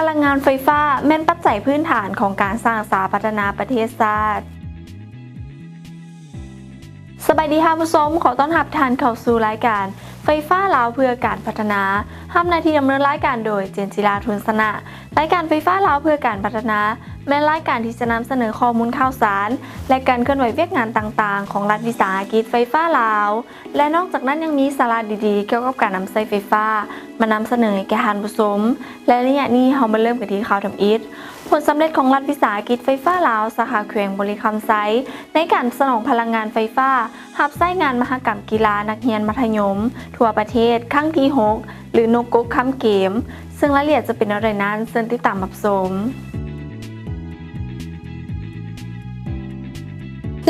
ພະລັງງານໄຟຟ້າແມ່ນປັດໄຈພື້ນຖານຂອງການສ້າງສາພັດທະນາປະເທດຊາດ. ສະບາຍດີທ່ານຜູ້ຊົມ, ຂໍຕ້ອນຮັບທ່ານເຂົ້າສູ່ລາຍການໄຟຟ້າລາວເພື່ອການພັດທະນາ. ຮັບໜ້າທີ່ດຳເນີນລາຍການໂດຍ ເຈນຈິລາ ທຸນຊະນະ. ລາຍການໄຟຟ້າລາວເພື່ອການພັດທະນາ ແມ່ນລາຍການທີ່ຈະນຳສະເໜີຂໍ້ມູນຂ່າວສານ ແລະ ການເຄື່ອນໄຫວວຽກງານຕ່າງໆຂອງລັດວິສາຫະກິດໄຟຟ້າລາວ. ແລະ ນອກຈາກນັ້ນຍັງມີສາລະດີໆກ່ຽວກັບການນຳໃຊ້ໄຟຟ້າມານຳສະເໜີໃຫ້ແກ່ທ່ານຜູ້ຊົມ ແລະ ໄລຍະນີ້ເຮົາມາເລີ່ມກັນທີ່ຂ່າວທຳອິດ. ຜົນສຳເລັດຂອງລັດວິສາຫະກິດໄຟຟ້າລາວ ສາຂາແຂວງບໍລິຄຳໄຊ ໃນການສະໜອງພະລັງງານໄຟຟ້າຮັບໃຊ້ງານມະຫະກຳກິລານັກຮຽນມັດທະຍົມທົ່ວປະເທດຄັ້ງທີຫົກ ຫຼື ນົກກົກຄຳເກມ, ເຊິ່ງລາຍລະອຽດຈະເປັນແນວໃດນັ້ນ ເຊີນຕິດຕາມຮັບຊົມ.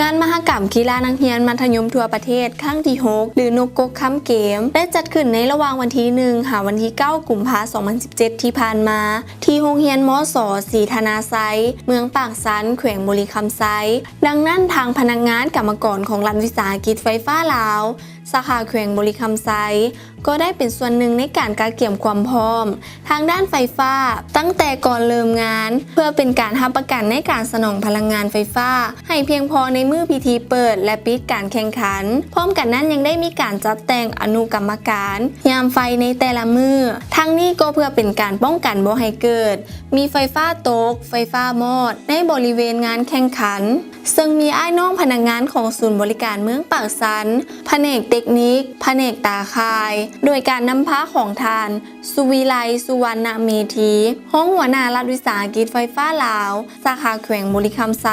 ງານມະຫະກຳກິລານັກຮຽນມັດທະຍົມທົ່ວປະເທດຄັ້ງທີຫົກ ຫຼື ນົກກົກຄຳເກມ ໄດ້ຈັດຂຶ້ນໃນລະຫວ່າງວັນທີໜຶ່ງ ຫາວັນທີເກົ້າ ກຸມພາ ສອງພັນສິບເຈັດ ທີ່ຜ່ານມາ ທີ່ໂຮງຮຽນ ມສ ສີທະນາໄຊ ເມືອງປາກຊັນ ແຂວງບໍລິຄຳໄຊ. ດັ່ງນັ້ນ, ທາງພະນັກງານກຳມະກອນຂອງລັດວິສາຫະກິດໄຟຟ້າລາວ ສາຂາແຂວງບໍລິຄຳໄຊ ກໍໄດ້ເປັນສ່ວນໜຶ່ງໃນການກະກຽມຄວາມພ້ອມທາງດ້ານໄຟຟ້າຕັ້ງແຕ່ກ່ອນເລີ່ມງານ, ເພື່ອເປັນການຮັບປະກັນໃນການສະໜອງພະລັງງານໄຟຟ້າໃຫ້ພຽງພໍໃນມື້ພິທີເປີດ ແລະ ປິດການແຂ່ງຂັນ. ພ້ອມກັນນັ້ນຍັງໄດ້ມີການຈັດແຕ່ງອະນຸກຳມະການຍາມໄຟໃນແຕ່ລະມື້. ທັງນີ້ກໍເພື່ອເປັນການປ້ອງກັນບໍ່ໃຫ້ເກີດມີໄຟຟ້າຕົກ, ໄຟຟ້າມອດໃນບໍລິເວນງານແຂ່ງຂັນ. ເຊິ່ງມີອ້າຍນ້ອງພະນັກງານຂອງສູນບໍລິການເມືອງປາກຊັນ, ພະແນກເຕັກນິກ, ພະແນກຕາຂ່າຍ, ໂດຍການນຳພາຂອງທ່ານ ສຸວິໄລ ສຸວັນນະເມທີ ຮອງຫົວໜ້າລັດວິສາຫະກິດໄຟຟ້າລາວ ສາຂາແຂວງບໍລິຄຳໄຊ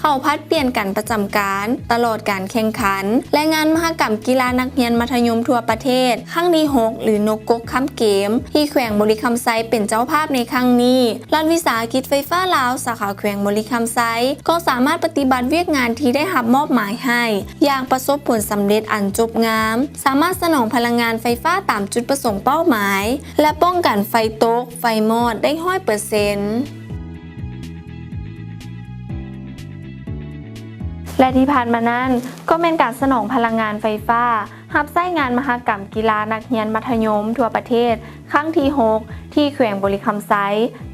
ເຂົ້າຜັດປ່ຽນກັນປະຈຳການຕະຫຼອດການແຂ່ງຂັນ ແລະ ງານມະຫະກຳກິລານັກຮຽນມັດທະຍົມທົ່ວປະເທດ ຄັ້ງທີຫົກ ຫຼື ນົກກົກຄຳເກມ ທີ່ແຂວງບໍລິຄຳໄຊເປັນເຈົ້າພາບໃນຄັ້ງນີ້. ລັດວິສາຫະກິດໄຟຟ້າລາວ ສາຂາແຂວງບໍລິຄຳໄຊ ກໍສາມາດປະຕິບັດວຽກງານທີ່ໄດ້ຮັບມອບໝາຍໃຫ້ຢ່າງປະສົບຜົນສຳເລັດອັນຈົບງາມ, ສາມາດສະໜອງພະລັງງານໄຟຟ້າຕາມຈຸດປະສົງເປົ້າໝາຍ ແລະ ປ້ອງກັນໄຟຕົກ, ໄຟມອດໄດ້ຮ້ອຍເປີເຊັນ. ແລະ ທີ່ຜ່ານມານັ້ນ ກໍແມ່ນການສະໜອງພະລັງງານໄຟຟ້າ ຮັບໃຊ້ງານມະຫະກຳກິລານັກຮຽນມັດທະຍົມທົ່ວປະເທດ ຄັ້ງທີຫົກ ທີ່ແຂວງບໍລິຄຳໄຊ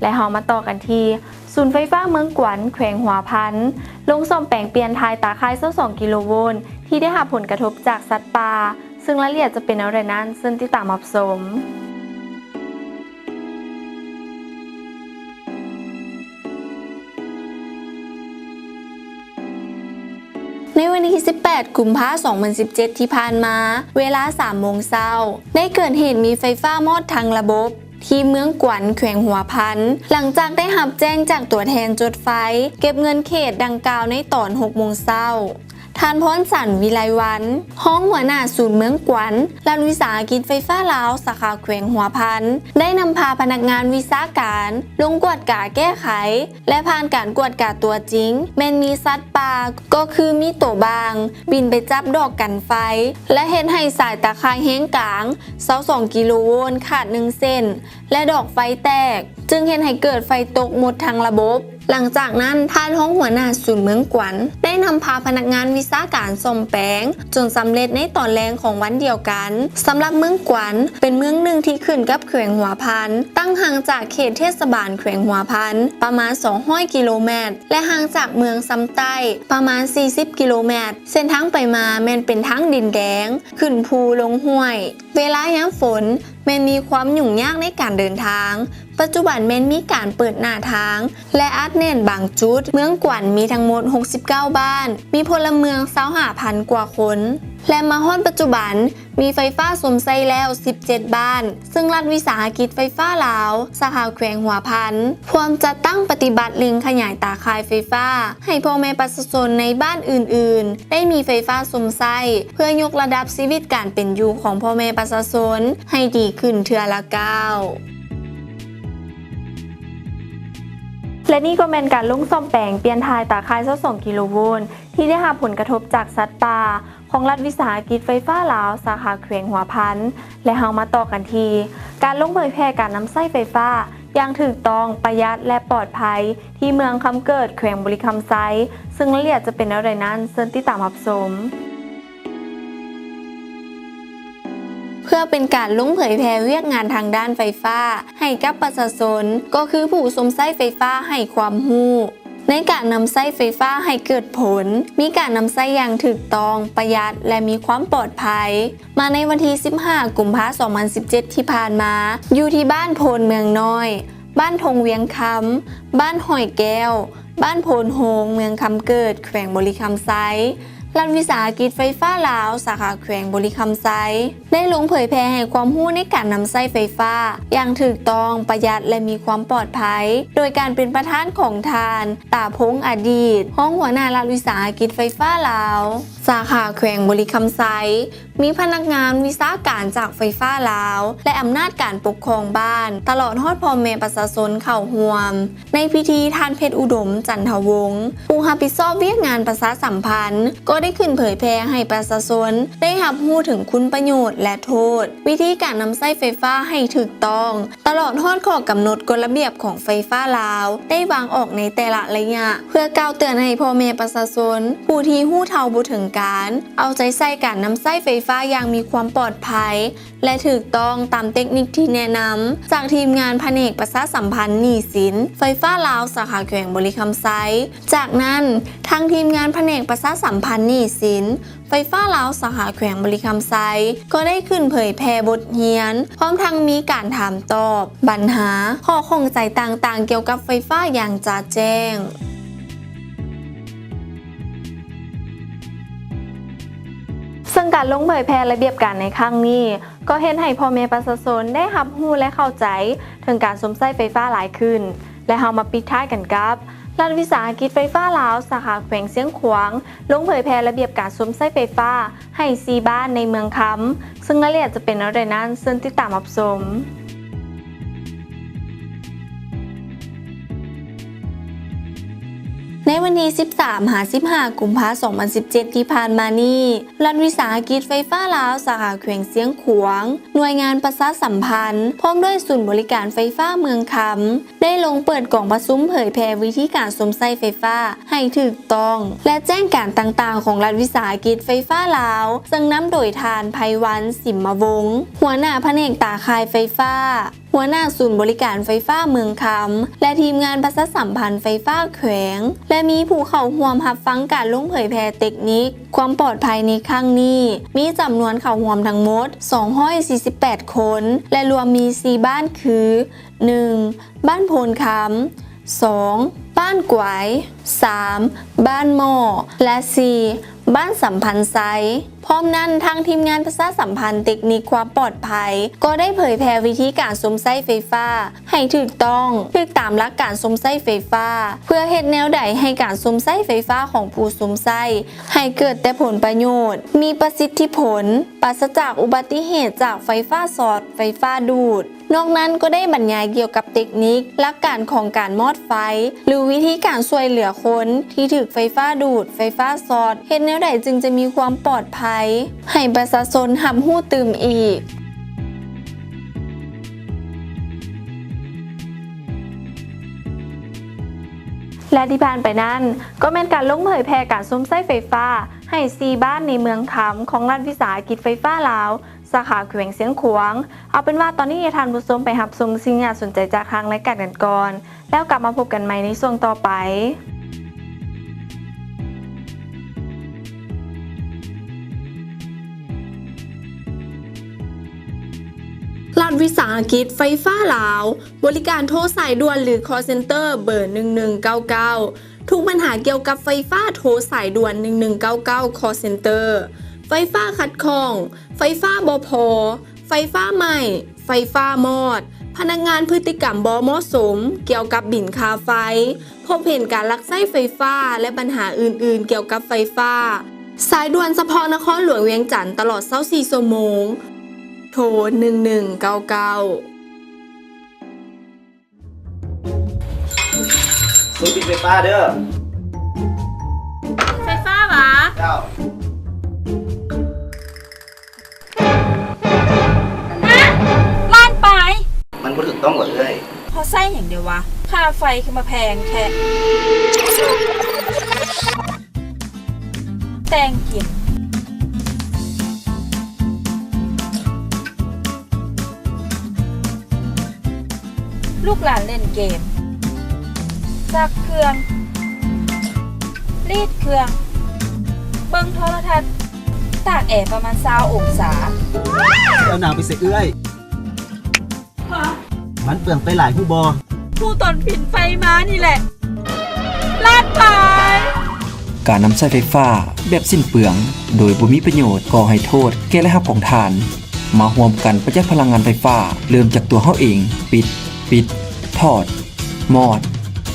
ແລະ ເຮົາມາຕໍ່ກັນທີ່ສູນໄຟຟ້າເມືອງກວັນ ແຂວງຫົວພັນ ລົງສ້ອມແປງປ່ຽນຖ່າຍຕາຂ່າຍຊາວສອງກິໂລໂວນ ທີ່ໄດ້ຮັບຜົນກະທົບຈາກສັດປ່າ, ເຊິ່ງລາຍລະອຽດຈະເປັນແນວໃດນັ້ນ ເຊີນຕິດຕາມຮັບຊົມ. ໃນວັນທີສິບແປດ ກຸມພາ ສອງພັນສິບເຈັດ ທີ່ຜ່ານມາ, ເວລາສາມໂມງເຊົ້າ, ໄດ້ເກີດເຫດມີໄຟຟ້າມອດທັງລະບົບ ທີ່ເມືອງກວັນ ແຂວງຫົວພັນ, ຫຼັງຈາກໄດ້ຮັບແຈ້ງຈາກຕົວແທນຈົດໄຟເກັບເງິນເຂດດັ່ງກ່າວໃນຕອນຫົກໂມງເຊົ້າ. ທ່ານ ພອນສັນ ວິໄລວັນ ຮອງຫົວໜ້າສູນເມືອງກວັນ ລັດວິສາຫະກິດໄຟຟ້າລາວ ສາຂາແຂວງຫົວພັນ ໄດ້ນຳພາພະນັກງານວິຊາການລົງກວດກາແກ້ໄຂ ແລະ ຜ່ານການກວດກາຕົວຈິງ ແມ່ນມີສັດປ່າ ກໍຄືມີໂຕບາງ ບິນໄປຈັບດອກກັນໄຟ ແລະ ເຮັດໃຫ້ສາຍຕາຂ່າຍແຮງກາງ ຊາວສອງກິໂລໂວນ ຂາດໜຶ່ງເສັ້ນ ແລະ ດອກໄຟແຕກ ຈຶ່ງເຮັດໃຫ້ເກີດໄຟຕົກໝົດທັງລະບົບ. ຫຼັງຈາກນັ້ນ, ທ່ານຮອງຫົວໜ້າສູນເມືອງກວັນ ໄດ້ນຳພາພະນັກງານວິຊາການສ້ອມແປງ ຈົນສຳເລັດໃນຕອນແລງຂອງວັນດຽວກັນ. ສຳລັບເມືອງກວັນ ເປັນເມືອງໜຶ່ງທີ່ຂຶ້ນກັບແຂວງຫົວພັນ, ຕັ້ງຫ່າງຈາກເຂດເທດສະບານແຂວງຫົວພັນປະມານສອງຮ້ອຍກິໂລແມັດ ແລະ ຫ່າງຈາກເມືອງຊຳໃຕ້ປະມານສີ່ສິບກິໂລແມັດ. ເສັ້ນທາງໄປມາແມ່ນເປັນທາງດິນແດງ, ຂຶ້ນພູລົງຫ້ວຍ. ເວລາຍາມຝົນແມ່ນມີຄວາມຫຍຸ້ງຍາກໃນການເດີນທາງ. ປັດຈຸບັນແມ່ນມີການເປີດໜ້າທາງ ແລະ ອັດແໜ້ນບາງຈຸດ. ເມືອງກວັນມີທັງໝົດຫົກສິບເກົ້າບ້ານ, ມີພົນລະເມືອງຊາວຫ້າພັນກວ່າຄົນ ແລະ ມາຮອດປັດຈຸບັນມີໄຟຟ້າຊົມໃຊ້ແລ້ວສິບເຈັດບ້ານ, ເຊິ່ງລັດວິສາຫະກິດໄຟຟ້າລາວ ສາຂາແຂວງຫົວພັນ ພວມຈັດຕັ້ງປະຕິບັດເລັ່ງຂະຫຍາຍຕາຂ່າຍໄຟຟ້າ ໃຫ້ພໍ່ແມ່ປະຊາຊົນໃນບ້ານອື່ນໆ ໄດ້ມີໄຟຟ້າຊົມໃຊ້ ເພື່ອຍົກລະດັບຊີວິດການເປັນຢູ່ຂອງພໍ່ແມ່ປະຊາຊົນໃຫ້ດີຂຶ້ນເທື່ອລະກ້າວ. ແລະ ນີ້ກໍແມ່ນການລົງສ້ອມແປງປ່ຽນຖ່າຍຕາຂ່າຍຊາວສອງກິໂລໂວນ ທີ່ໄດ້ຮັບຜົນກະທົບຈາກສັດປ່າ ຂອງລັດວິສາຫະກິດໄຟຟ້າລາວ ສາຂາແຂວງຫົວພັນ ແລະ ເຮົາມາຕໍ່ກັນທີ່ການລົງເຜີຍແຜ່ການນຳໃຊ້ໄຟຟ້າຢ່າງຖືກຕ້ອງ, ປະຢັດ ແລະ ປອດໄພ ທີ່ເມືອງຄຳເກີດ ແຂວງບໍລິຄຳໄຊ, ເຊິ່ງລາຍລະອຽດຈະເປັນແນວໃດນັ້ນ ເຊີນຕິດຕາມຮັບຊົມ. ເພື່ອເປັນການລົງເຜີຍແຜ່ວຽກງານທາງດ້ານໄຟຟ້າໃຫ້ກັບປະຊາຊົນ ກໍຄືຜູ້ຊົມໃຊ້ໄຟຟ້າໃຫ້ຄວາມຮູ້. ໃນການນຳໃຊ້ໄຟຟ້າໃຫ້ເກີດຜົນ, ມີການນຳໃຊ້ຢ່າງຖືກຕ້ອງ, ປະຢັດ ແລະ ມີຄວາມປອດໄພ. ມາໃນວັນທີສິບຫ້າ ກຸມພາ ສອງພັນສິບເຈັດ ທີ່ຜ່ານມາ, ຢູ່ທີ່ບ້ານໂພນເມືອງນ້ອຍ, ບ້ານທົ່ງວຽງຄຳ, ບ້ານຫ້ອຍແກ້ວ, ບ້ານໂພນໂຮງ, ເມືອງຄຳເກີດ, ແຂວງບໍລິຄຳໄຊ, ລັດວິສາຫະກິດໄຟຟ້າລາວ ສາຂາແຂວງບໍລິຄຳໄຊ ໄດ້ລົງເຜີຍແຜ່ໃຫ້ຄວາມຮູ້ໃນການນຳໃຊ້ໄຟຟ້າຢ່າງຖືກຕ້ອງ, ປະຢັດ ແລະ ມີຄວາມປອດໄພ, ໂດຍການເປັນປະທານຂອງທ່ານ ຕາພົງ ອະດີດ ຮອງຫົວໜ້າລັດວິສາຫະກິດໄຟຟ້າລາວ ສາຂາແຂວງບໍລິຄຳໄຊ, ມີພະນັກງານວິຊາການຈາກໄຟຟ້າລາວ ແລະ ອຳນາດການປົກຄອງບ້ານ, ຕະຫຼອດຮອດພໍ່ແມ່ປະຊາຊົນເຂົ້າຮ່ວມ. ໃນພິທີ, ທ່ານ ເພັດອຸດົມ ຈັນທະວົງ ຜູ້ຮັບຜິດຊອບວຽກງານປະຊາສຳພັນ ກໍໄດ້ຂຶ້ນເຜີຍແຜ່ໃຫ້ປະຊາຊົນໄດ້ຮັບຮູ້ເຖິງຄຸນປະໂຫຍດ ແລະ ໂທດ, ວິທີການນຳໃຊ້ໄຟຟ້າໃຫ້ຖືກຕ້ອງ, ຕະຫຼອດຮອດຂໍ້ກຳນົດກົດລະບຽບຂອງໄຟຟ້າລາວ ໄດ້ວາງອອກໃນແຕ່ລະໄລຍະ ເພື່ອກ່າວເຕືອນໃຫ້ພໍ່ແມ່ປະຊາຊົນຜູ້ທີ່ຮູ້ເທົ່າບໍ່ເຖິງການ ເອົາໃຈໃສ່ການນຳໃຊ້ໄຟຟ້າຢ່າງມີຄວາມປອດໄພ ແລະ ຖືກຕ້ອງຕາມເຕັກນິກທີ່ແນະນຳຈາກທີມງານພະແນກປະຊາສຳພັນໜີ້ສິນໄຟຟ້າລາວ ສາຂາແຂວງບໍລິຄຳໄຊ. ຈາກນັ້ນ, ທາງທີມງານພະແນກປະຊາສຳພັນໜີ້ສິນ ໄຟຟ້າລາວ ສາຂາແຂວງບໍລິຄຳໄຊ ກໍໄດ້ຂຶ້ນເຜີຍແຜ່ບົດຮຽນ, ພ້ອມທັງມີການຖາມຕອບບັນຫາ, ຂໍ້ຂ້ອງໃຈຕ່າງໆ ກ່ຽວກັບໄຟຟ້າຢ່າງຈະແຈ້ງ. ເຊິ່ງການລົງເຜີຍແຜ່ລະບຽບການໃນຄັ້ງນີ້ ກໍເຮັດໃຫ້ພໍ່ແມ່ປະຊາຊົນໄດ້ຮັບຮູ້ ແລະ ເຂົ້າໃຈເຖິງການຊົມໃຊ້ໄຟຟ້າຫຼາຍຂຶ້ນ. ແລະ ເຮົາມາປິດທ້າຍກັນກັບ ລັດວິສາຫະກິດໄຟຟ້າລາວ ສາຂາແຂວງຊຽງຂວາງ ລົງເຜີຍແຜ່ລະບຽບການຊົມໃຊ້ໄຟຟ້າໃຫ້ສີ່ບ້ານໃນເມືອງຄຳ, ເຊິ່ງລາຍລະອຽດຈະເປັນແນວໃດນັ້ນ ເຊີນຕິດຕາມຮັບຊົມ. ໃນວັນທີສິບສາມ ຫາ ສິບຫ້າ ກຸມພາ ສອງພັນສິບເຈັດ ທີ່ຜ່ານມານີ້, ລັດວິສາຫະກິດໄຟຟ້າລາວ ສາຂາແຂວງຊຽງຂວາງ, ໜ່ວຍງານປະຊາສຳພັນ ພ້ອມດ້ວຍສູນບໍລິການໄຟຟ້າເມືອງຄຳ ໄດ້ລົງເປີດກອງປະຊຸມເຜີຍແຜ່ວິທີການຊົມໃຊ້ໄຟຟ້າໃຫ້ຖືກຕ້ອງ ແລະ ແຈ້ງການຕ່າງໆຂອງລັດວິສາຫະກິດໄຟຟ້າລາວ, ເຊິ່ງນຳໂດຍທ່ານ ໄພວັນ ສິມມະວົງ ຫົວໜ້າພະແນກຕາຂ່າຍໄຟຟ້າ, ຫົວໜ້າສູນບໍລິການໄຟຟ້າເມືອງຄຳ ແລະ ທີມງານປະຊາສຳພັນໄຟຟ້າແຂວງ ແລະ ມີຜູ້ເຂົ້າຮ່ວມຮັບຟັງການລົງເຜີຍແຜ່ເຕັກນິກຄວາມປອດໄພໃນຄັ້ງນີ້ ມີຈຳນວນເຂົ້າຮ່ວມທັງໝົດ ສອງຮ້ອຍສີ່ສິບແປດຄົນ ແລະ ລວມມີສີ່ບ້ານຄື ໜຶ່ງ ບ້ານໂພນຄຳ, ສອງ ບ້ານກວາຍ, ສາມ ບ້ານໝໍ້ ແລະ ສີ່ ບ້ານສຳພັນໄຊ. ພ້ອມນັ້ນ, ທາງທີມງານປະຊາສຳພັນເຕັກນິກຄວາມປອດໄພ ກໍໄດ້ເຜີຍແຜ່ວິທີການຊົມໃຊ້ໄຟຟ້າໃຫ້ຖືກຕ້ອງ, ຖືກຕາມຫຼັກການຊົມໃຊ້ໄຟຟ້າ, ເພື່ອເຮັດແນວໃດໃຫ້ການຊົມໃຊ້ໄຟຟ້າຂອງຜູ້ຊົມໃຊ້ໃຫ້ເກີດແຕ່ຜົນປະໂຫຍດ, ມີປະສິດທິຜົນ, ປາສະຈາກອຸບັດຕິເຫດຈາກໄຟຟ້າຊັອດ, ໄຟຟ້າດູດ. ນອກນັ້ນກໍໄດ້ບັນຍາຍກ່ຽວກັບເຕັກນິກ, ຫຼັກການຂອງການມອດໄຟ ຫຼື ວິທີການຊ່ວຍເຫຼືອຄົນທີ່ຖືກໄຟຟ້າດູດ, ໄຟຟ້າຊັອດ, ເຮັດແນວໃດຈຶ່ງຈະມີຄວາມປອດໄພ ໃຫ້ປະຊາຊົນຮັບຮູ້ຕື່ມອີກ. ແລະ ທີ່ຜ່ານໄປນັ້ນ ກໍແມ່ນການລົງເຜີຍແຜ່ການຊົມໃຊ້ໄຟຟ້າໃຫ້ສີ່ບ້ານໃນເມືອງຄຳ ຂອງລັດວິສາຫະກິດໄຟຟ້າລາວ ສາຂາແຂວງຊຽງຂວາງ. ເອົາເປັນວ່າຕອນນີ້ໃຫ້ທ່ານຜູ້ຊົມໄປຮັບຊົມສິ່ງທີ່ໜ້າສົນໃຈຈາກທາງລາຍການກັນກ່ອນ, ແລ້ວກັບມາພົບກັນໃໝ່ໃນຊ່ວງຕໍ່ໄປ. ລັດວິສາຫະກິດໄຟຟ້າລາວ ບໍລິການໂທສາຍດ່ວນ ຫຼື ຄອລເຊັນເຕີ ເບີ ໜຶ່ງໜຶ່ງເກົ້າເກົ້າ. ທຸກບັນຫາກ່ຽວກັບໄຟຟ້າ ໂທສາຍດ່ວນ ໜຶ່ງໜຶ່ງເກົ້າເກົ້າ ຄອລເຊັນເຕີ. ໄຟຟ້າຂັດຂ້ອງ, ໄຟຟ້າບໍ່ພໍ, ໄຟຟ້າໄໝ້, ໄຟຟ້າມອດ, ພະນັກງານພຶດຕິກຳບໍ່ເໝາະສົມກ່ຽວກັບບິນຄ່າໄຟ, ພົບເຫັນການລັກໃຊ້ໄຟຟ້າ ແລະ ບັນຫາອື່ນໆກ່ຽວກັບໄຟຟ້າ. ສາຍດ່ວນສະເພາະນະຄອນຫຼວງວຽງຈັນ ຕະຫຼອດຊາວສີ່ຊົ່ວໂມງ. ໂທ ໜຶ່ງໜຶ່ງເກົ້າເກົ້າ. ສູນປິດໄຟຟ້າເດີ້. ໄຟຟ້າຫວາ? ເຈົ້າ. ຮະ? ລ້ານປາຍ? ມັນບໍ່ຖືກຕ້ອງຫວາເອື້ອຍ? ເພາະໃຊ້ຫຍັງເດວະ? ຄ່າໄຟຄືມາແພງແທ້. ແຕ່ງກິນ. ລູກຫຼານເລ່ນເກມ, ຊັກເຄື່ອງ, ລີດເຄື່ອງ, ເບິ່ງໂທລະທັດ, ຕາກແອປະມານຊາວອົງສາ. ເຈົ້ານາງໄປໃສ່ເອື້ອຍ. ມັນເປືອງໄຟຫຼາຍຮູ້ບໍ່? ຮູ້ຕອນຜິງໄຟມານີ້ແຫຼະ. ລາດໄປ. ການນຳໃຊ້ໄຟຟ້າແບບສິ້ນເປືອງ ໂດຍບໍ່ມີປະໂຫຍດ ກໍ່ໃຫ້ໂທດແກ່ລາຍຮັບຂອງທ່ານ. ມາຮ່ວມກັນປະຢັດພະລັງງານໄຟຟ້າ, ເລີ່ມຈາກຕົວເຮົາເອງ. ປິດ, ປິດ, ຖອດ, ມອດ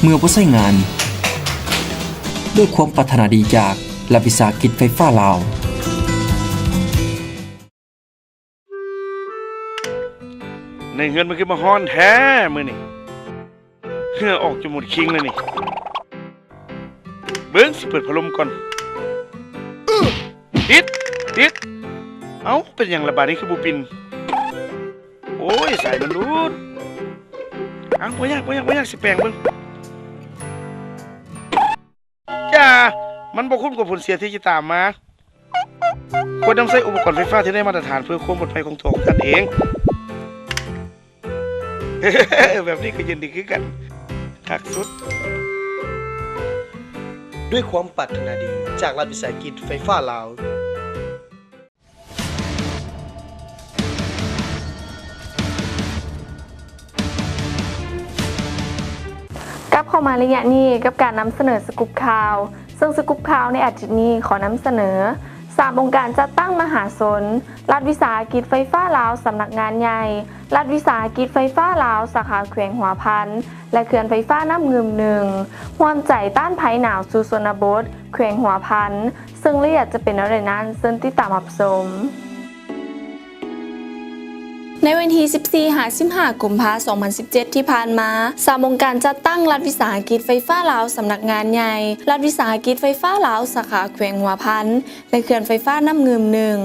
ເມື່ອບໍ່ໃຊ້ງານ. ດ້ວຍຄວາມປາດຖະໜາດີຈາກລັດວິສາຫະກິດໄຟຟ້າລາວ. ໃນເຮືອນມັນຄືມາຮ້ອນແທ້ມື້ນີ້, ເຫື່ອອອກຈົນໝົດຄີງແລ້ວນີ້. ເບິ່ງ ຊິເປີດພັດລົມກ່ອນ. ຕິດ ຕິດ. ເອົ້າ ເປັນຫຍັງລະບາດນີ້ຄືບໍ່ປິ່ນ? ໂອ້ຍ ສາຍມັນຫຼຸດ. ເອົ້າ ບໍ່ຍາກ ບໍ່ຍາກ ບໍ່ຍາກ ຊິແປງເບິ່ງ. ຢ່າ ມັນບໍ່ຄຸ້ມກັບຜົນເສຍທີ່ຈະຕາມມາ. ຄວນນຳໃຊ້ອຸປະກອນໄຟຟ້າທີ່ໄດ້ມາດຕະຖານເພື່ອຄວາມປອດໄພຂອງຕົວຂອງທ່ານເອງ. ແບບນີ້ກໍເຢັນດີຄືກັນ. ຄັກສຸດ. ດ້ວຍຄວາມປາດຖະໜາດີຈາກລັດວິສາຫະກິດໄຟຟ້າລາວ. ກັບເຂົ້າມາໄລຍະນີ້ກັບການນຳສະເໜີສະກຸບຂ່າວ, ເຊິ່ງສະກຸບຂ່າວໃນອາທິດນີ້ຂໍນຳສະເໜີ ສາມອົງການຈັດຕັ້ງມະຫາຊົນ ລັດວິສາຫະກິດໄຟຟ້າລາວສຳນັກງານໃຫຍ່, ລັດວິສາຫະກິດໄຟຟ້າລາວສາຂາແຂວງຫົວພັນ ແລະ ເຂື່ອນໄຟຟ້ານ້ຳງື່ມໜຶ່ງ ຮ່ວມໃຈຕ້ານໄພໜາວສູ່ຊົນນະບົດແຂວງຫົວພັນ. ເຊິ່ງລະອຽດຈະເປັນແນວໃດນັ້ນ, ເຊີນຕິດຕາມຮັບຊົມ. ໃນວັນທີສິບສີ່ຫາສິບຫ້າ ກຸມພາ ສອງພັນສິບເຈັດ ທີ່ຜ່ານມາ, ສາມອົງການຈັດຕັ້ງລັດວິສາຫະກິດໄຟຟ້າລາວສຳນັກງານໃຫຍ່, ລັດວິສາຫະກິດໄຟຟ້າລາວສາຂາແຂວງຫົວພັນ ແລະ ເຂື່ອນໄຟຟ້ານ້ຳງື່ມໜຶ່ງ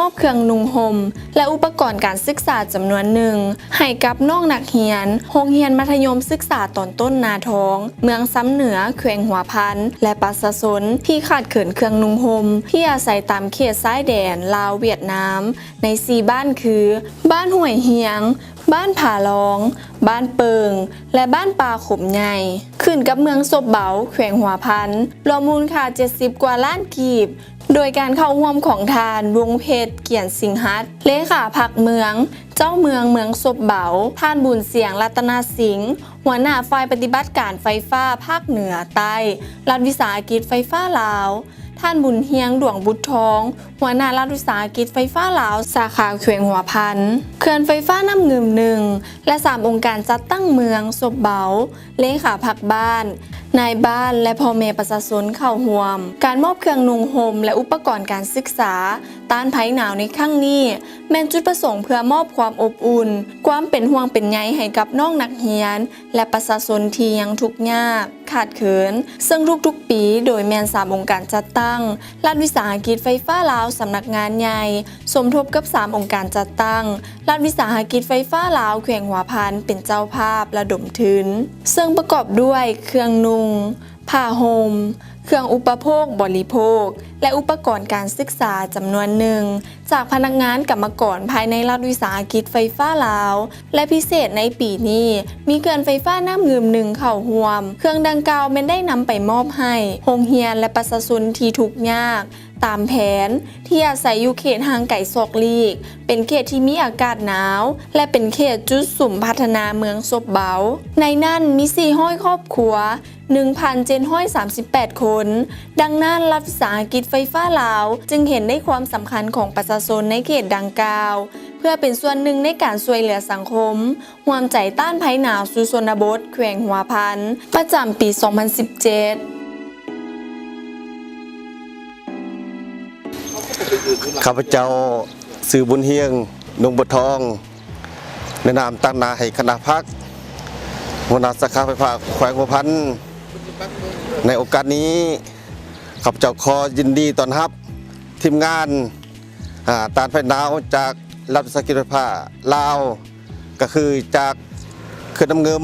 ມອບເຄື່ອງນຸ່ງຫົ່ມ ແລະ ອຸປະກອນການສຶກສາຈຳນວນໜຶ່ງ ໃຫ້ກັບນ້ອງນັກຮຽນໂຮງຮຽນມັດທະຍົມສຶກສາຕອນຕົ້ນນາທອງ ເມືອງຊຳເໜືອ ແຂວງຫົວພັນ ແລະ ປະຊາຊົນທີ່ຂາດເຂີນເຄື່ອງນຸ່ງຫົ່ມ ທີ່ອາໄສຕາມເຂດຊາຍແດນລາວ-ຫວຽດນາມ ໃນສີ່ບ້ານຄື ບ້ານຫ້ວຍຮຽງ, ບ້ານຜາລອງ, ບ້ານເປິງ ແລະ ບ້ານປ່າຂົມໃຫຍ່ ຂຶ້ນກັບເມືອງສົບເບົາ ແຂວງຫົວພັນ ລວມມູນຄ່າເຈັດສິບກວ່າລ້ານກີບ. ໂດຍການເຂົ້າຮ່ວມຂອງທ່ານ ວົງເພັດ ກຽນສິງຫັດ ເລຂາພັກເມືອງ, ເຈົ້າເມືອງເມືອງສົບເບົາ, ທ່ານ ບຸນສຽງ ລັດຕະນະສິງ ຫົວໜ້າຝ່າຍປະຕິບັດການໄຟຟ້າພາກເໜືອໃຕ້ ລັດວິສາຫະກິດໄຟຟ້າລາວ, ທ່ານ ບຸນຮຽງ ດວງບຸດທອງ ຫົວໜ້າລັດວິສາຫະກິດໄຟຟ້າລາວ ສາຂາແຂວງຫົວພັນ, ເຂື່ອນໄຟຟ້ານ້ຳງື່ມໜຶ່ງ ແລະ ສາມອົງການຈັດຕັ້ງເມືອງສົບເບົາ, ເລຂາພັກບ້ານ, ນາຍບ້ານ ແລະ ພໍ່ແມ່ປະຊາຊົນເຂົ້າຮ່ວມ. ການມອບເຄື່ອງນຸ່ງຫົ່ມ ແລະ ອຸປະກອນການສຶກສາຕ້ານໄພໜາວໃນຄັ້ງນີ້ ແມ່ນຈຸດປະສົງເພື່ອມອບຄວາມອົບອຸ່ນ, ຄວາມເປັນຫ່ວງເປັນໃຍໃຫ້ກັບນ້ອງນັກຮຽນ ແລະ ປະຊາຊົນທີ່ຍັງທຸກຍາກ ຂາດເຂີນ, ເຊິ່ງທຸກໆປີ ໂດຍແມ່ນສາມອົງການຈັດຕັ້ງ ລັດວິສາຫະກິດໄຟຟ້າລາວ ສຳນັກງານໃຫຍ່ ສົມທົບກັບສາມອົງການຈັດຕັ້ງ ລັດວິສາຫະກິດໄຟຟ້າລາວ ແຂວງຫົວພັນ ເປັນເຈົ້າພາບລະດົມທຶນ, ເຊິ່ງປະກອບດ້ວຍເຄື່ອງນຸ່ງ, ຜ້າຫົ່ມ, ເຄື່ອງອຸປະໂພກບໍລິໂພກ ແລະ ອຸປະກອນການສຶກສາຈຳນວນໜຶ່ງ ຈາກພະນັກງານກຳມະກອນພາຍໃນລັດວິສາຫະກິດໄຟຟ້າລາວ ແລະ ພິເສດໃນປີນີ້ ມີເຂື່ອນໄຟຟ້ານ້ຳງື່ມໜຶ່ງເຂົ້າຮ່ວມ. ເຄື່ອງດັ່ງກ່າວແມ່ນໄດ້ນຳໄປມອບໃຫ້ໂຮງຮຽນ ແລະ ປະຊາຊົນທີ່ທຸກຍາກ ຕາມແຜນ ທີ່ອາໄສຢູ່ເຂດຫ່າງໄກສອກຫຼີກ, ເປັນເຂດທີ່ມີອາກາດໜາວ ແລະ ເປັນເຂດຈຸດສຸມພັດທະນາເມືອງສົບເບົາ. ໃນນັ້ນມີສີ່ຮ້ອຍຄອບຄົວ, ໜຶ່ງພັນເຈັດຮ້ອຍສາມສິບແປດຄົນ. ດັ່ງນັ້ນ, ລັດວິສາຫະກິດໄຟຟ້າລາວຈຶ່ງເຫັນໃນຄວາມສຳຄັນຂອງປະຊາຊົນໃນເຂດດັ່ງກ່າວ ເພື່ອເປັນສ່ວນໜຶ່ງໃນການຊ່ວຍເຫຼືອສັງຄົມ, ຮ່ວມໃຈຕ້ານໄພໜາວສູ່ຊົນນະບົດແຂວງຫົວພັນ ປະຈຳປີສອງພັນສິບເຈັດ. ຂ້າພະເຈົ້າຊື່ບຸນຮຽງ ດົງບົວທອງ ໃນນາມຕາງໜ້າໃຫ້ຄະນະພັກ ຫົວໜ້າສາຂາໄຟຟ້າແຂວງຫົວພັນ. ໃນໂອກາດນີ້ ຂ້າພະເຈົ້າຂໍຍິນດີຕ້ອນຮັບທີມງານ ອາ ຕ້ານໄພໜາວຈາກລັດວິສາຫະກິດໄຟຟ້າລາວ ກໍຄືຈາກເຂື່ອນນ້ຳງື່ມ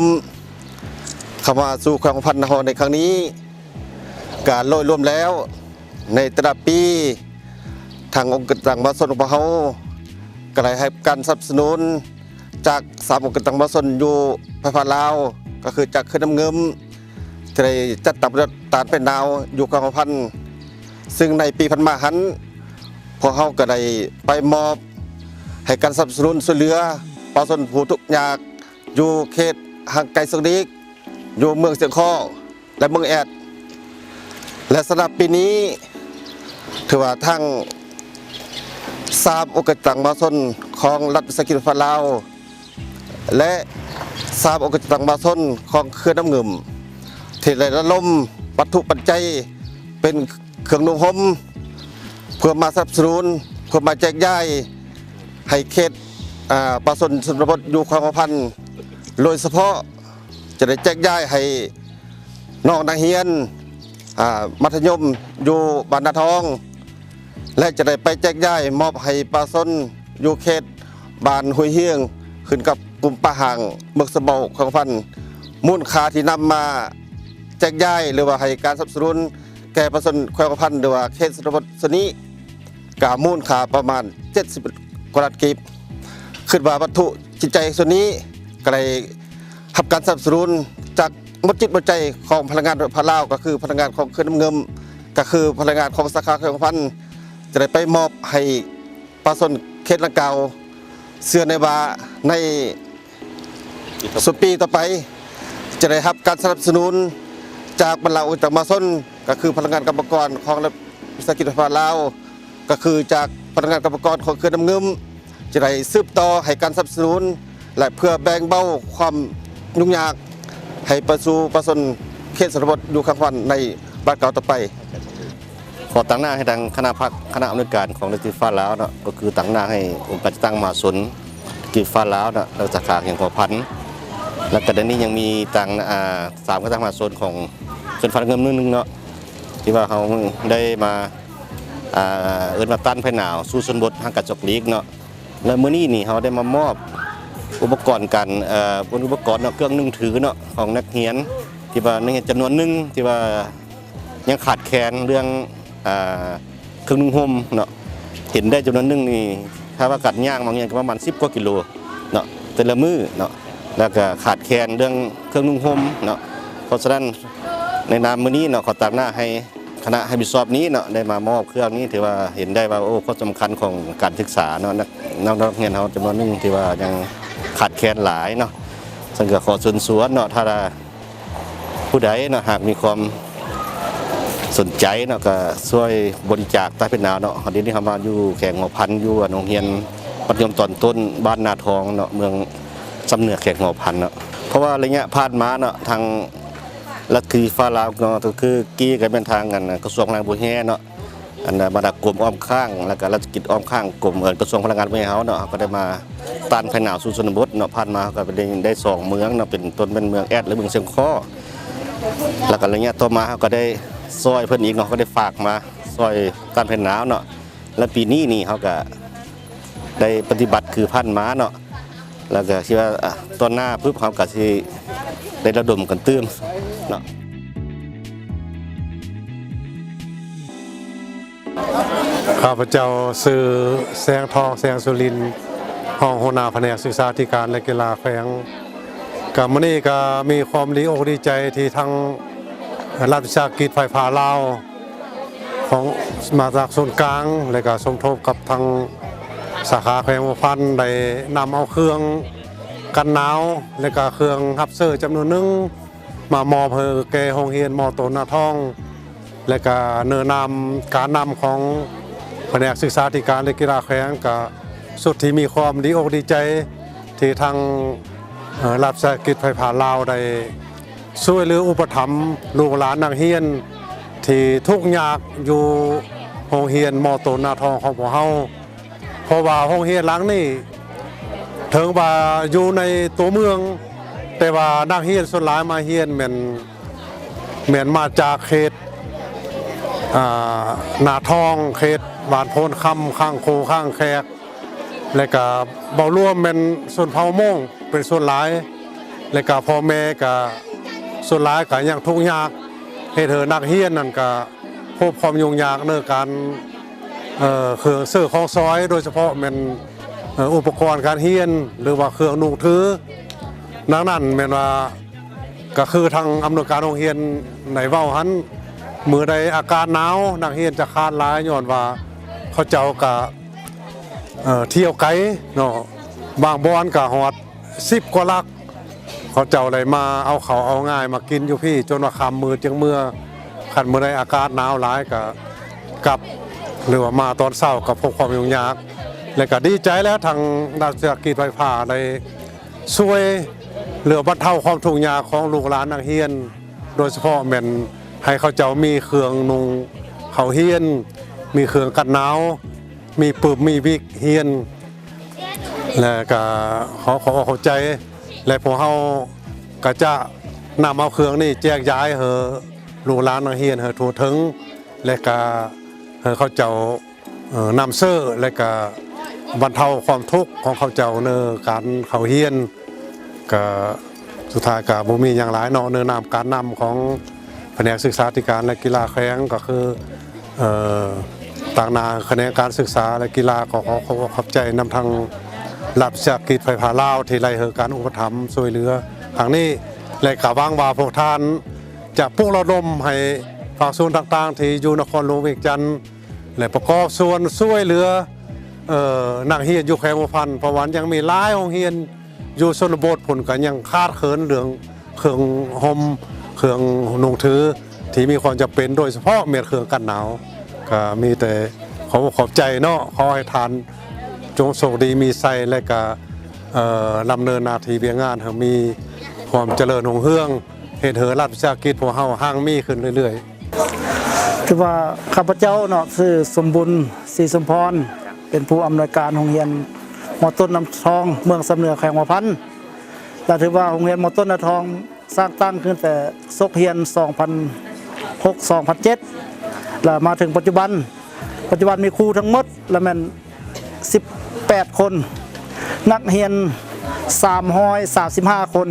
ເຂົ້າມາສູ່ແຂວງຫົວພັນນະຄອນໃນຄັ້ງນີ້. ການໂດຍລວມແລ້ວ ໃນແຕ່ລະປີ ທາງອົງການຈັດຕັ້ງມະຫາຊົນຂອງພວກເຮົາ ກໍໄດ້ໃຫ້ການສະໜັບສະໜູນ ຈາກສາມອົງການຈັດຕັ້ງມະຫາຊົນຢູ່ພາຍພາກລາວ ກໍຄືຈາກເຂື່ອນນ້ຳງື່ມ ທີ່ໄດ້ຈັດຕັ້ງປະຕິບັດຕ້ານໄພໜາວຢູ່ແຂວງຫົວພັນ. ຊຶ່ງໃນປີຜ່ານມາຫັ້ນ ພວກເຮົາກໍໄດ້ໄປມອບໃຫ້ການສະໜັບສະໜູນຊ່ວຍເຫຼືອປະຊາຊົນຜູ້ທຸກຍາກຢູ່ເຂດຫ່າງໄກສອກຫຼີກ ຢູ່ເມືອງຊຽງຄໍ້ ແລະ ເມືອງແອດ ແລະ ສຳລັບປີນີ້ ຖືວ່າທັງສາມອົງການຈັດຕັ້ງມະຫາຊົນຂອງລັດວິສາຫະກິດໄຟຟ້າລາວ ແລະ ສາມອົງການຈັດຕັ້ງມະຫາຊົນຂອງເຂື່ອນນ້ຳງື່ມ ທີ່ໄດ້ລະດົມວັດຖຸປັດໄຈເປັນເຄື່ອງນຸ່ງຫົ່ມ ເພື່ອມາສະໜັບສະໜູນ ເພື່ອມາແຈກຢາຍໃຫ້ເຂດ ອາ ປະຊາຊົນຊົນນະບົດຢູ່ແຂວງຫົວພັນ ໂດຍສະເພາະ ຈະໄດ້ແຈກຢາຍໃຫ້ນ້ອງນັກຮຽນ ອາ ມັດທະຍົມຢູ່ບ້ານນາທອງ ແລະ ຈະໄດ້ໄປແຈກຢາຍມອບໃຫ້ປະຊາຊົນຢູ່ເຂດບ້ານຫ້ວຍຮຽງ ຂຶ້ນກັບກຸ່ມປ່າຮ້າງເມືອງສະເບົາ ແຂວງຫົວພັນ. ມູນຄ່າທີ່ນຳມາແຈກຢາຍ ຫຼືວ່າໃຫ້ການສະໜັບສະໜູນແກ່ປະຊາຊົນແຂວງຫົວພັນ ຫຼືວ່າເຂດຊົນນະບົດສ່ວນນີ້ ກະມູນຄ່າປະມານເຈັດສິບກວ່າລ້ານກີບ. ຄິດວ່າວັດຖຸຈິດໃຈສ່ວນນີ້ກະໄດ້ຮັບການສະໜັບສະໜູນຈາກໝົດຈິດໝົດໃຈຂອງພະນັກງານພາກລາວ ກໍຄືພະນັກງານຂອງເຂື່ອນນ້ຳງື່ມ ກໍຄືພະນັກງານຂອງສາຂາແຂວງຫົວພັນ ຈະໄດ້ໄປມອບໃຫ້ປະຊາຊົນເຂດດັ່ງກ່າວ. ເຊື່ອແນ່ວ່າໃນ ສ່ວນປີຕໍ່ໄປຈະໄດ້ຮັບການສະໜັບສະໜູນຈາກບັນດາອົງການມະຫາຊົນ ກໍຄືພະນັກງານກຳມະກອນຂອງລັດວິສາຫະກິດໄຟຟ້າລາວ ກໍຄືຈາກພະນັກງານກຳມະກອນຂອງເຂື່ອນນ້ຳງື່ມ ຈະໄດ້ສືບຕໍ່ໃຫ້ການສະໜັບສະໜູນ ແລະ ເພື່ອແບ່ງເບົາຄວາມຫຍຸ້ງຍາກໃຫ້ໄປສູ່ປະຊາຊົນເຂດຊົນນະບົດຢູ່ແຂວງຫົວພັນໃນບາດກ້າວຕໍ່ໄປ. ຂໍຕາງໜ້າໃຫ້ທາງຄະນະພັກ ຄະນະອຳນວຍການຂອງລັດວິສາຫະກິດໄຟຟ້າລາວເນາະ ກໍຄືຕາງໜ້າໃຫ້ອົງການຈັດຕັ້ງມະຫາຊົນ ກິດໄຟຟ້າລາວເນາະ ແລະ ສາຂາແຂວງຫົວພັນ ແລ້ວກໍໃນນີ້ຍັງມີຕາງ ອ່າ ສາມຄະນະຈັດຕັ້ງມະຫາຊົນຂອງຊົນນະບົດໜຶ່ງເນາະ ທີ່ວ່າເຮົາໄດ້ມາ ອ່າ ເອີ້ນວ່າຕ້ານໄພໜາວສູ່ຊົນນະບົດຫ່າງໄກສອກຫຼີກເນາະ. ແລະ ມື້ນີ້ນີ້ເຮົາໄດ້ມາມອບອຸປະກອນການ ເອີ ບໍ່ແມ່ນອຸປະກອນເນາະ ເຄື່ອງໜຶ່ງຖືເນາະ ຂອງນັກຮຽນ ທີ່ວ່ານັກຮຽນຈຳນວນໜຶ່ງທີ່ວ່າ ຍັງຂາດແຄນເລື່ອງ ອ່າ ເຄື່ອງນຸ່ງຫົ່ມເນາະ. ເຫັນໄດ້ຈຳນວນໜຶ່ງນີ້ ຖ້າວ່າການຍ່າງມາໂຮງຮຽນກໍປະມານສິບກວ່າກິໂລເນາະ ແຕ່ລະມື້ເນາະ ແລ້ວກໍຂາດແຄນເລື່ອງເຄື່ອງນຸ່ງຫົ່ມເນາະ. ເພາະສະນັ້ນ ໃນນາມມື້ນີ້ເນາະ ຂໍຕາງໜ້າໃຫ້ຄະນະຮັບຜິດຊອບນີ້ເນາະ ໄດ້ມາມອບເຄື່ອງນີ້ ຖືວ່າເຫັນໄດ້ວ່າ ໂອ້ ຄວາມສຳຄັນຂອງການສຶກສາເນາະ ນັກ ນັກຮຽນເຮົາຈຳນວນໜຶ່ງທີ່ວ່າຍັງຂາດແຄນຫຼາຍເນາະ. ເຊິ່ງກໍຂໍເຊີນຊວນເນາະ ຖ້າ ຜູ້ໃດເນາະ ຫາກມີຄວາມສົນໃຈເນາະ ກໍຊ່ວຍບໍລິຈາກຕ້ານໄພໜາວເນາະ. ດຽວນີ້ເຮົາມາຢູ່ແຂວງຫົວພັນ ຢູ່ ອັນ ໂຮງຮຽນມັດທະຍົມຕອນຕົ້ນບ້ານນາທອງເນາະ ເມືອງຊຳເໜືອ ແຂວງຫົວພັນເນາະ. ເພາະວ່າໄລຍະຜ່ານມາເນາະ ທາງລັດວິສາຫະກິດໄຟຟ້າລາວເນາະ ກໍຄືກີ້ກໍແມ່ນທາງ ອັນ ກະຊວງພະລັງງານ ແລະ ບໍ່ແຮ່ເນາະ ອັນ ບັນດາກົມອ້ອມຂ້າງ ແລ້ວກໍລັດກິດອ້ອມຂ້າງກົມ ເອີ ກະຊວງພະລັງງານ ແລະ ບໍ່ແຮ່ເຮົາເນາະ ເຮົາກໍໄດ້ມາຕ້ານໄພໜາວສູ່ຊົນນະບົດເນາະ. ຜ່ານມາເຮົາກໍໄດ້ ໄດ້ສອງເມືອງເນາະ ເປັນຕົ້ນແມ່ນເມືອງແອດ ແລະ ເມືອງຊຽງຄໍ້ ແລ້ວກໍໄລຍະຕໍ່ມາເຮົາກໍໄດ້ຊ່ອຍເພິ່ນອີກເນາະ ເຮົາກໍໄດ້ຝາກມາຊ່ອຍຕ້ານໄພໜາວເນາະ. ແລະ ປີນີ້ນີ້ເຮົາກໍໄດ້ປະຕິບັດຄືຜ່ານມາເນາະ ແລ້ວກໍຊິວ່າ ອ່າ ຕອນໜ້າປຶບ ເຮົາກໍຊິໄດ້ລະດົມກັນຕື່ມເນາະ. ຂ້າພະເຈົ້າຊື່ ແສງທອງ ແສງສຸລິນ ຮອງຫົວໜ້າພະແນກສຶກສາທິການ ແລະ ກິລາແຂວງ. ກະມື້ນີ້ກະມີຄວາມດີອົກດີໃຈທີ່ທາງລັດວິສາຫະກິດໄຟຟ້າລາວ ຂອງ ມາຈາກສູນກາງ ແລະກະສົມທົບກັບທາງສາຂາແຂວງຫົວພັນ ໄດ້ນຳເອົາເຄື່ອງກັນໜາວ ແລະກະເຄື່ອງຮັບເຊີຈຳນວນໜຶ່ງ ມາມອບໃຫ້ແກ່ໂຮງຮຽນ ມ.ຕົ້ນ ນາທອງ ແລະກະເນີນາມການນຳຂອງພະແນກສຶກສາທິການ ແລະ ກິລາແຂວງ ກະສຸດທີ່ມີຄວາມດີອົກດີໃຈ ທີ່ທາງ ເອີ ລັດວິສາຫະກິດໄຟຟ້າລາວ ໄດ້ຊ່ວຍເຫຼືອອຸປະຖຳລູກຫຼານນັກຮຽນ ທີ່ທຸກຍາກຢູ່ໂຮງຮຽນ ມ.ຕົ້ນ ນາທອງ ຂອງພວກເຮົາ. ເພາະວ່າໂຮງຮຽນຫຼັງນີ້ ເຖິງວ່າຢູ່ໃນຕົວເມືອງ ແຕ່ວ່ານັກຮຽນສ່ວນຫຼາຍມາຮຽນແມ່ນ ແມ່ນມາຈາກເຂດ ອ່າ ນາທອງ, ເຂດບ້ານໂພນຄຳ, ຄ້າງໂຄ, ຄ້າງແຂກ ແລະກະເວົ້າລວມແມ່ນຊົນເຜົ່າມົ້ງເປັນສ່ວນຫຼາຍ ແລະກະພໍ່ແມ່ກະສ່ວນຫຼາຍກະຍັງທຸກຍາກ ເຮັດໃຫ້ນັກຮຽນນັ້ນກະ ພົບຄວາມຫຍຸ້ງຍາກໃນການ ເອີ ເຄື່ອງເສີຂອງສອຍ ໂດຍສະເພາະແມ່ນ ເອີ ອຸປະກອນການຮຽນ ຫຼືວ່າເຄື່ອງນຸ່ງຖື. ດັ່ງນັ້ນແມ່ນວ່າ ກໍຄືທາງອຳນວຍການໂຮງຮຽນໄດ້ເວົ້າຫັ້ນ, ມື້ໃດອາກາດໜາວ ນັກຮຽນຈະຂາດຫຼາຍ ຍ້ອນວ່າເຂົາເຈົ້າກໍ ເອີ ທ່ຽວໄກເນາະ, ບາງບ່ອນກໍຮອດສິບກວ່າຫຼັກ. ເຂົາເຈົ້າໄດ້ມາເອົາເຂົ້າເອົາງາຍມາກິນຢູ່ພີ້ ຈົນວ່າຄ່ຳມືດຈຶ່ງເມືອ. ຄັນມື້ໃດອາກາດໜາວຫຼາຍກໍກັບ ຫຼືວ່າມາຕອນເຊົ້າກໍພົບຄວາມຫຍຸ້ງຍາກ ແລະກໍດີໃຈແລ້ວ ທາງລັດວິສາຫະກິດໄຟຟ້າໄດ້ຊ່ວຍເຫຼືອບັນເທົາຄວາມທຸກຍາກຂອງລູກຫຼານນັກຮຽນ, ໂດຍສະເພາະແມ່ນໃຫ້ເຂົາເຈົ້າມີເຄື່ອງນຸ່ງເຂົ້າຮຽນ, ມີເຄື່ອງກັນໜາວ, ມີປຶ້ມ ມີວິກຮຽນ ແລະກະຂໍຂອບໃຈ ແລະພວກເຮົາກະຈະນຳເອົາເຄື່ອງນີ້ແຈກຢາຍໃຫ້ລູກຫຼານນັກຮຽນໃຫ້ທົ່ວເຖິງ ແລະກະໃຫ້ເຂົາເຈົ້າ ເອີ ນຳເຊີ ແລະກະບັນເທົາຄວາມທຸກຂອງເຂົາເຈົ້າໃນການເຂົ້າຮຽນ. ກະສຸດທ້າຍກະບໍ່ມີຫຍັງຫຼາຍເນາະ, ໃນນາມການນຳຂອງພະແນກສຶກສາທິການ ແລະ ກິລາແຂວງ ກໍຄື ເອີ ຕາງໜ້າຂະແໜງການສຶກສາ ແລະ ກິລາ ກໍຂໍຂອບໃຈນຳທາງລັດວິສາຫະກິດໄຟຟ້າລາວ ທີ່ໄດ້ໃຫ້ການອຸປະຖຳຊ່ວຍເຫຼືອຄັ້ງນີ້ ແລະ ກໍຫວັງວ່າພວກທ່ານຈະປຸກລະດົມໃຫ້ພາກສ່ວນຕ່າງໆ ທີ່ຢູ່ນະຄອນຫຼວງວຽງຈັນ ແລະ ປະກອບສ່ວນຊ່ວຍເຫຼືອ ເອີ ນັກຮຽນຢູ່ແຂວງຫົວພັນ, ເພາະວ່າຍັງມີຫຼາຍໂຮງຮຽນຢູ່ຊົນນະບົດພຸ້ນ ກໍຍັງຂາດເຂີນເລື່ອງເຄື່ອງຫົ່ມ ເຄື່ອງນຸ່ງຖືທີ່ມີຄວາມຈຳເປັນ, ໂດຍສະເພາະແມ່ນເຄື່ອງກັນໜາວ. ກໍມີແຕ່ຂອບອົກຂອບໃຈເນາະ, ຂໍໃຫ້ທ່ານຈົ່ງໂຊກດີມີໄຊ ແລະ ກໍ ເອີ ດຳເນີນໜ້າທີ່ວຽກງານໃຫ້ມີຄວາມຈະເລີນຮຸ່ງເຮືອງ, ເຮັດໃຫ້ລັດວິສາຫະກິດພວກເຮົາຮັ່ງມີຂຶ້ນເລື້ອຍໆ. ຖືວ່າຂ້າພະເຈົ້າເນາະ ຊື່ສົມບຸນ ສີສົມພອນ ເປັນຜູ້ອຳນວຍການໂຮງຮຽນ ມ.ຕົ້ນນ້ຳທອງ ເມືອງຊຳເໜືອ ແຂວງຫົວພັນ ແລະ ຖືວ່າໂຮງຮຽນ ມ.ຕົ້ນນ້ຳທອງ ສ້າງຕັ້ງຂຶ້ນແຕ່ສົກຮຽນ ສອງພັນຫົກ ສອງພັນເຈັດ ແລະ ມາເຖິງປັດຈຸບັນ. ປັດຈຸບັນມີຄູທັງໝົດລະແມ່ນສິບແປດຄົນ, ນັກຮຽນສາມຮ້ອຍສາມສິບຫ້າຄົນ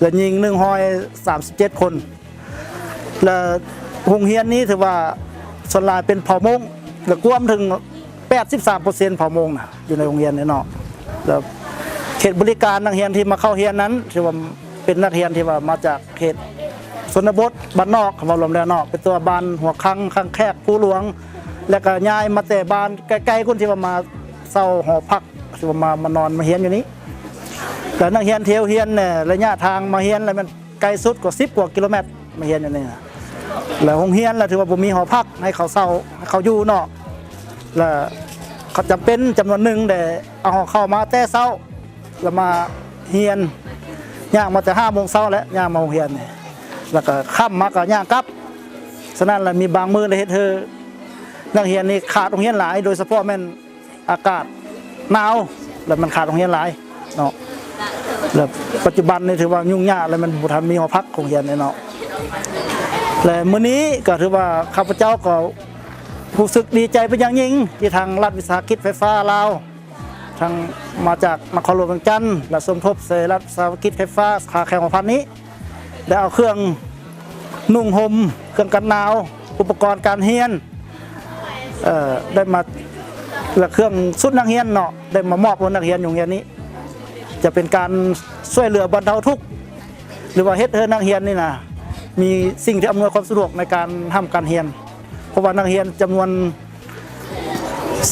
ແລະ ຍິງໜຶ່ງຮ້ອຍສາມສິບເຈັດຄົນ. ແລະ ໂຮງຮຽນນີ້ຖືວ່າສ່ວນຫຼາຍເປັນເຜົ່າມົ້ງ ແລະ ກວມເຖິງແປດສິບສາມເປີເຊັນເຜົ່າມົ້ງນະ ຢູ່ໃນໂຮງຮຽນນີ້ເນາະ. ແລະ ເຂດບໍລິການນັກຮຽນທີ່ມາເຂົ້າຮຽນນັ້ນ ຖືວ່າເປັນນັກຮຽນທີ່ວ່າມາຈາກເຂດຊົນນະບົດ ບ້ານນອກ ເວົ້າລວມແລ້ວເນາະ, ເປັນຕົວບ້ານຫົວຄັງ, ຄັງແຄກ, ພູຫຼວງ ແລະ ກໍຍ້າຍມາແຕ່ບ້ານໄກໆພຸ້ນ ທີ່ວ່າມາເຊົ່າຫໍພັກ ທີ່ວ່າມາ ມານອນມາຮຽນຢູ່ນີ້. ແລະ ນັກຮຽນທີ່ຮຽນແດ່ ໄລຍະທາງມາຮຽນລະແມ່ນ ໄກສຸດກໍສິບກວ່າກິໂລແມັດ ມາຮຽນຢູ່ນີ້ນະ. ແລ້ວໂຮງຮຽນລະຖືວ່າບໍ່ມີຫໍພັກໃຫ້ເຂົາເຊົ່າ ໃຫ້ເຂົາຢູ່ເນາະ, ລະເຂົາຈຳເປັນຈຳນວນໜຶ່ງໄດ້ເອົາເຂົ້າມາແຕ່ເຊົ້າ ລະມາຮຽນ, ຍ່າງມາແຕ່ຫ້າໂມງເຊົ້າແຫຼະ ຍ່າງມາໂຮງຮຽນນີ້, ລະກະຄ່ຳມາກະຍ່າງກັບ. ສະນັ້ນລະມີບາງມື້ລະເຮັດໃຫ້ນັກຮຽນນີ້ຂາດໂຮງຮຽນຫຼາຍ, ໂດຍສະເພາະແມ່ນ ອາກາດໜາວ ແລ້ວມັນຂາດໂຮງຮຽນຫຼາຍເນາະ. ແລ້ວປັດຈຸບັນນີ້ຖືວ່າຫຍຸ້ງຍາກ ແລ້ວມັນບໍ່ທັນມີຫໍພັກໂຮງຮຽນເນາະ. ແລະມື້ນີ້ກໍຖືວ່າຂ້າພະເຈົ້າກໍຮູ້ສຶກດີໃຈເປັນຢ່າງຍິ່ງ ທີ່ທາງລັດວິສາຫະກິດໄຟຟ້າລາວ ທັງມາຈາກນະຄອນຫຼວງວຽງຈັນ ແລະ ສົມທົບໃສ່ລັດວິສາຫະກິດໄຟຟ້າສາຂາແຂວງຫົວພັນນີ້ ໄດ້ເອົາເຄື່ອງນຸ່ງຫົ່ມ, ເຄື່ອງກັນໜາວ, ອຸປະກອນການຮຽນ ເອີ ໄດ້ມາ ແລະ ເຄື່ອງຊຸດນັກຮຽນເນາະ ໄດ້ມາມອບໃຫ້ນັກຮຽນຢູ່ໂຮງຮຽນນີ້ ຈະເປັນການຊ່ວຍເຫຼືອບັນເທົາທຸກ ຫຼືວ່າເຮັດໃຫ້ນັກຮຽນນີ້ນະ ມີສິ່ງທີ່ອຳນວຍຄວາມສະດວກໃນການຮ່ຳການຮຽນ. ເພາະວ່ານັກຮຽນຈຳນວນ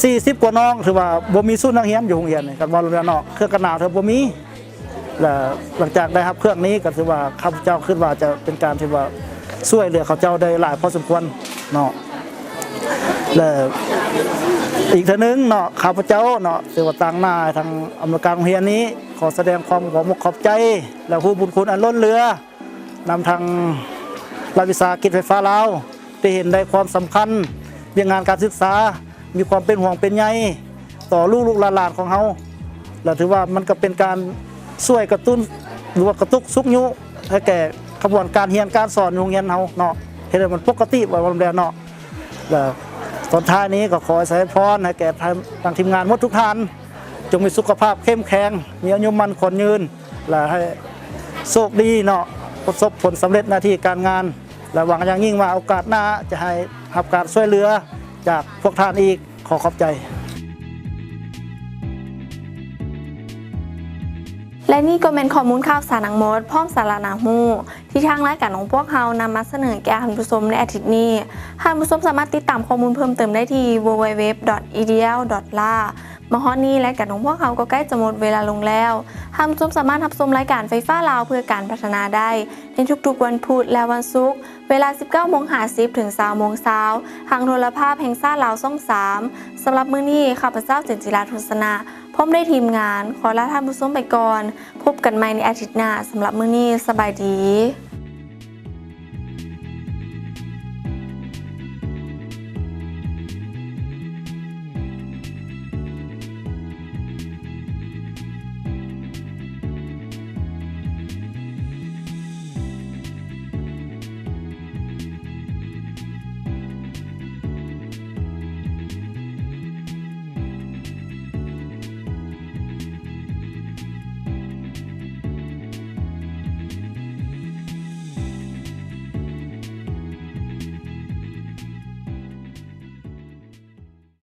ສີ່ສິບກວ່ານ້ອງ ຖືວ່າບໍ່ມີຊຸດນັກຮຽນຢູ່ໂຮງຮຽນນີ້ ຄັນເວົ້າແລ້ວເນາະ, ເຄື່ອງກັນໜາວຖືວ່າບໍ່ມີ. ແລະ ຫຼັງຈາກໄດ້ຮັບເຄື່ອງນີ້ກໍຖືວ່າ ຂ້າພະເຈົ້າຄິດວ່າຈະເປັນການທີ່ວ່າຊ່ວຍເຫຼືອເຂົາເຈົ້າໄດ້ຫຼາຍພໍສົມຄວນເນາະ. ແລະ ອີກເທື່ອໜຶ່ງເນາະ ຂ້າພະເຈົ້າເນາະ ຖືວ່າຕາງໜ້າທາງອຳນວຍການໂຮງຮຽນນີ້ ຂໍສະແດງຄວາມຂອບອົກຂອບໃຈ ແລະ ຮູ້ບຸນຄຸນອັນລົ້ນເຫຼືອ ນຳທາງລັດວິສາຫະກິດໄຟຟ້າລາວ ທີ່ເຫັນໄດ້ຄວາມສຳຄັນວຽກງານການສຶກສາ ມີຄວາມເປັນຫ່ວງເປັນໃຍຕໍ່ລູກໆຫຼານໆຂອງເຮົາ ແລະ ຖືວ່າມັນກໍເປັນການຊ່ວຍກະຕຸ້ນ ຫຼືວ່າກະຕຸກຊຸກຍູ້ໃຫ້ແກ່ຂະບວນການຮຽນການສອນໂຮງຮຽນເຮົາເນາະ ເຮັດໃຫ້ມັນປົກກະຕິ ເວົ້ານຳແລ້ວເນາະ. ແລະ ຕອນທ້າຍນີ້ກໍຂໍອາໄສພອນໃຫ້ແກ່ທາງ ທາງທີມງານໝົດທຸກທ່ານ ຈົ່ງມີສຸຂະພາບເຂັ້ມແຂງ ມີອາຍຸໝັ້ນຂວັນຍືນ ແລະ ໃຫ້ໂຊກດີເນາະ ປະສົບຜົນສຳເລັດໜ້າທີ່ການງານ ແລະ ຫວັງຢ່າງຍິ່ງວ່າໂອກາດໜ້າຈະໃຫ້ຮັບການຊ່ວຍເຫຼືອຈາກພວກທ່ານອີກ. ຂໍຂອບໃຈ. ແລະນີ້ກໍແມ່ນຂໍ້ມູນຂ່າວສານທັງໝົດ ພ້ອມສາລະໜ້າຮູ້ ທີ່ທາງລາຍການຂອງພວກເຮົານຳມາສະເໜີແກ່ທ່ານຜູ້ຊົມໃນອາທິດນີ້. ທ່ານຜູ້ຊົມສາມາດຕິດຕາມຂໍ້ມູນເພີ່ມເຕີມໄດ້ທີ່ www.edl.la. ມາຮອດນີ້ລາຍການຂອງພວກເຮົາກໍໃກ້ຈະໝົດເວລາລົງແລ້ວ. ທ່ານຜູ້ຊົມສາມາດຮັບຊົມລາຍການໄຟຟ້າລາວເພື່ອການພັດທະນາໄດ້ໃນທຸກໆວັນພຸດ ແລະ ວັນສຸກ ເວລາ ສິບເກົ້າໂມງຫ້າສິບ ເຖິງ ຊາວໂມງເຊົ້າ ທາງໂທລະພາບແຫ່ງຊາດລາວ ຊ່ອງສາມ. ສຳລັບມື້ນີ້ ຂ້າພະເຈົ້າ ເຈນຈິລາ ທຸດສະນະ ພ້ອມດ້ວຍທີມງານ ຂໍລາທ່ານຜູ້ຊົມໄປກ່ອນ. ພົບກັນໃໝ່ໃນອາທິດໜ້າ. ສຳລັບມື້ນີ້ ສະບາຍດີ.